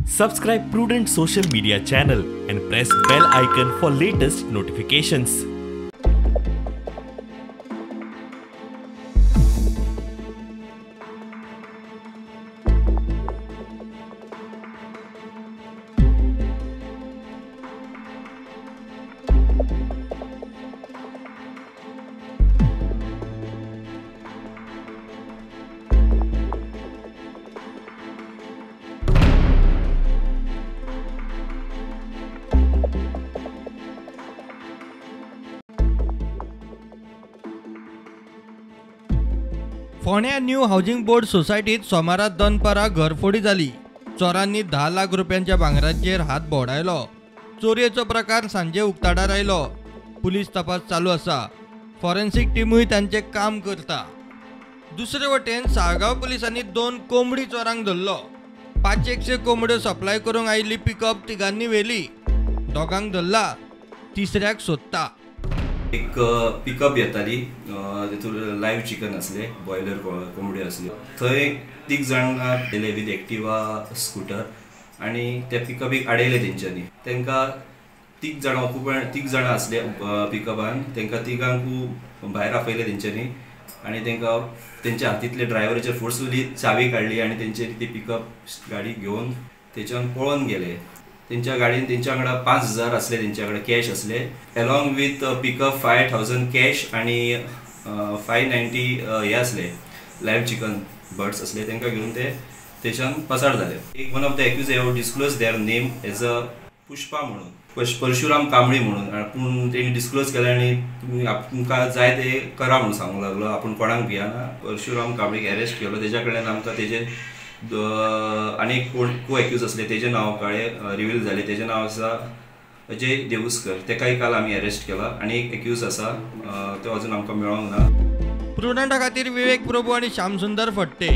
Subscribe Prudent Social Media channel and press bell icon for latest notifications. फोंड्या new housing board सोसायटीत सोमारा दनपारा घरफोडी जाली. चोरांनी 10 लाख रुपयांच्या भांगराचेर हात भोंवडायलो. चोरयेचो प्रकार सांजे उक्ताडार आयलो. पुलीस तपास चालू आसा. फॉरेन्सिक टिमूय तांचें काम करता. दुसरे वटेन साळगांव पुलिसांनी 2 कोंबडी चोरांक धरलो. 500 कोंबड्यो सप्लाय करूंक आयिल्ली पिकअप तिगांनी व्हेली. दोगांक धरला, तिसऱ्याक सोदता. एक पिकअप येताली, तितून लायव्ह चिकन आसले, बॉयलर कोंबड्यो आसल्यो. थंय 3 जाणां येयले विथ एक्टिवा स्कुटर आनी त्या पिकअपीक आडयले तेंच्यांनी. तांकां 3 जाणां ऑक्युपंट 3 जाणां आसले पिकअपान, तांकां तिगांकू भायर आपयले तेंच्यांनी आनी तांकां तेंच्या हातींतले ड्रायव्हराचेर फोर्सफुली चावी काडली आनी तेंच्यांनी ती पिकअप गाडी घेवन तेच्यान पळोवन गेले. तेंच्या गाडयेन तेंच्या वांगडा 5,000 आसले, तेंच्या कडेन कॅश आसले, एलॉंग विथ पिकअप 5,000 कॅश आनी 590 हे आसले लायव्ह चिकन बर्ड्स आसले. तांकां घेवन ते थंयच्यान पसार जाले. एक one of the accused have disclose their name as a Pushpa म्हणून, परशुराम कांबळी म्हणून, पूण तेणी डिस्क्लोज केलें आनी तुमी तुमकां जाय ते करा म्हणून सांगूंक लागलो. आपूण कोणाक भियना. परशुराम कांबळीक अरेस्ट केलो. तेज्या कडल्यान आमकां तेजे आनी कोण को एक्यूज आसले तेजें नांव कळ्ळें, रिवील जालें. तेजें नांव आसा अजय देवुस्कर, तेकाय काल आमी अरेस्ट केला. आनी एक एक्यूज आसा तो अजून आमकां मेळोंक ना. प्रुडंटा खातीर विवेक प्रभू आनी श्यामसुंदर फडते.